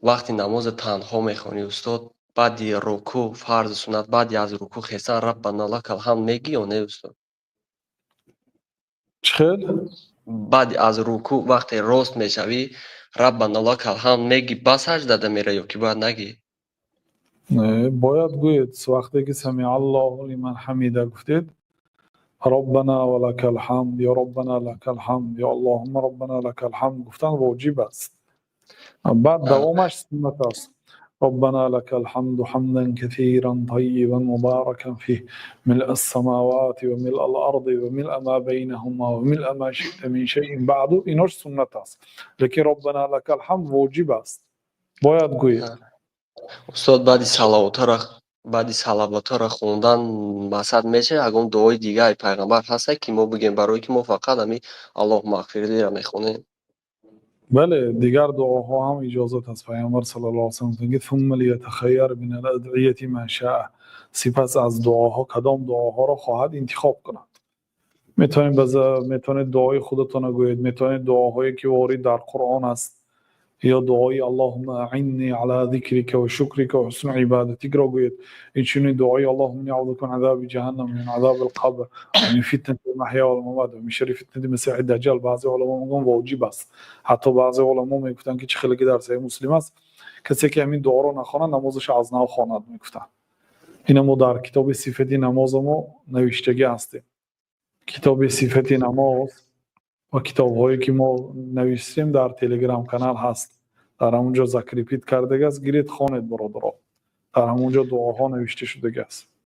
Вақти намоза танҳо мехонӣ, устод, баъди рукӯъ, фарзу суннат, баъди аз рукӯъ хесан «Раббана лакал ҳамд» мегӣ ё не, устод? Чӣ хел? Баъди аз рукӯъ вақте рост мешавӣ, «Раббана лакал ҳамд» мегӣ, ба саҷдада меравӣ ё ки бояд нагӣ? Не, бояд гӯед. Вақте ки «Самиаллоҳу лиман ҳамида» гуфтед, «Роббана ва лакал ҳамд» ё «Роббана лакал ҳамд» ё «Аллоҳумма роббана лакал ҳамд» гуфтан воҷиб аст. Баъд давомаш суннат аст: «Роббана лакал ҳамду ҳамдан касиран таййибан муборакан фих, мил'a ссамавати ва мил'a ал-арди ва мил'a ма байнаҳума ва мил'a ма ши'та мин шайъин баъду». Инош суннат аст, лекин «Роббана лакал ҳамд» воҷиб аст, бояд гӯед. Устод, баъди салавотаро хондан масад мешавад, ягон дуои дигари пайғамбар ҳаста, ки мо бигем, барое ки мо фақат ҳами «Аллоҳумма ғфирлиро» мехонем? Бале, дигар дуоҳо ҳам иҷозат аст. Пайғамбар саллаллоҳу алайҳи васаллам гуфтанд: «Сумма лиятахайяр минал адъияти ма шаа». Сипас аз дуоҳо кадом дуоҳоро хоҳад, интихоб кунад. Метавонед дуои худатонро гӯед, метавонед дуоҳое ки ворид дар Қуръон аст ё дуои «Аллоҳумма аинни ала зикрика ва шукрика ва ҳусни ибадатикро гӯед. Инчунин дуои «Аллоҳумма инни аъузу бика мин азаби ҷаҳаннам, мин азаби лқабр, мин фитнати лмаҳя валмамат ва мин шарри фитнати масиҳи даҷҷал». Баъзе уламо мегӯянд, воҷиб аст. Ҳатто баъзе уламо мегуфтанд, ки чӣ хеле ки дар Саҳиҳи Муслим аст, касе ки ҳамин дуоро нахонад, намозашо аз нав хонад, мегуфтанд. Ина мо дар китоби сифати намоза мо навиштагӣ ҳастем. Китоби сифати намоз ва китобҳое ки мо навиштем, дар Телеграм канал ҳаст, дар ҳамон ҷо закрепить кардагааст. Гиред, хонед, бародаро, дар ҳамон ҷо дуоҳо навишта шудагааст.